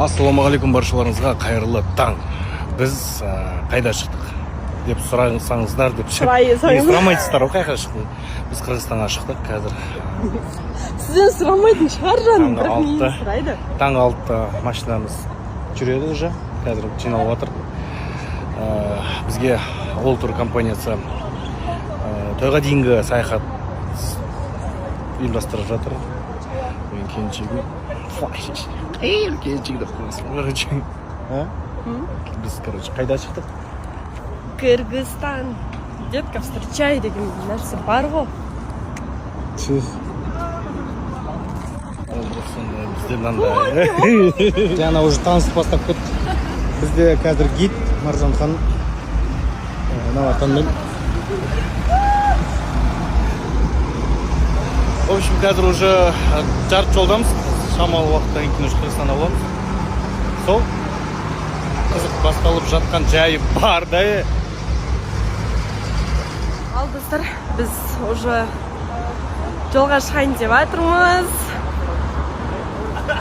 Ассалаумағалейкум баршаларыңызға, қайырлы таң! Біз қайда шықтық деп сұрасаңыздар деп Сұрай- Не, сұрамайсыздар ғой, қайда шықтың. Біз Қырғызстанға шықтық қазір. Сізден сұрамайтын шығар, жаным, Таңғы бірақ менен 6-да. сұрайды. Таңғы 6-да машинамыз жүреді, уже қазір жиналып жатыр. Бізге Ол Тур компаниясы тойға дейінгі саяхат ұйымдастырып жатыр. Менің келіншегім, ей, келіншек деп қоясың. Короче, а? Біз, короче, қайда шықтық? Кыргызстан, детка, встречай деген нәрсе бар ғой. Түх. Ол бірақ сондай бізде мынандай. Жаңа уже танысып бастап кетті. Бізде қазір гид Маржан ханым, мынау танымаймын. В общем, қазір уже жарты жолдамыз, шамалы уақыттан кейін уже Қырғызстанда боламыз. Сол қызық басталып жатқан жайы бар да, е. Ал, достар, біз уже жолға шығайын деп жатырмыз,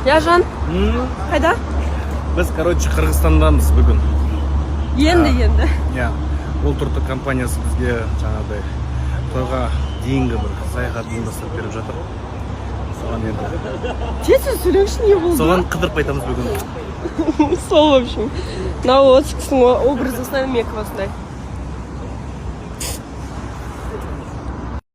иә, жан? Қайда? Біз, короче, Қырғызстандамыз бүгін. Енді, енді. Иә, Ол Тур компаниясы бізге жаңағыдай тойға дейінгі бір саяхат ұйымдастырып беріп жатыр. Соған енді Тез сөйлеңізші, не болды? Соған қыдырып қайтамыз бүгін. Сол, в общем, мынау осы кісінің образы осындай, менікі осындай.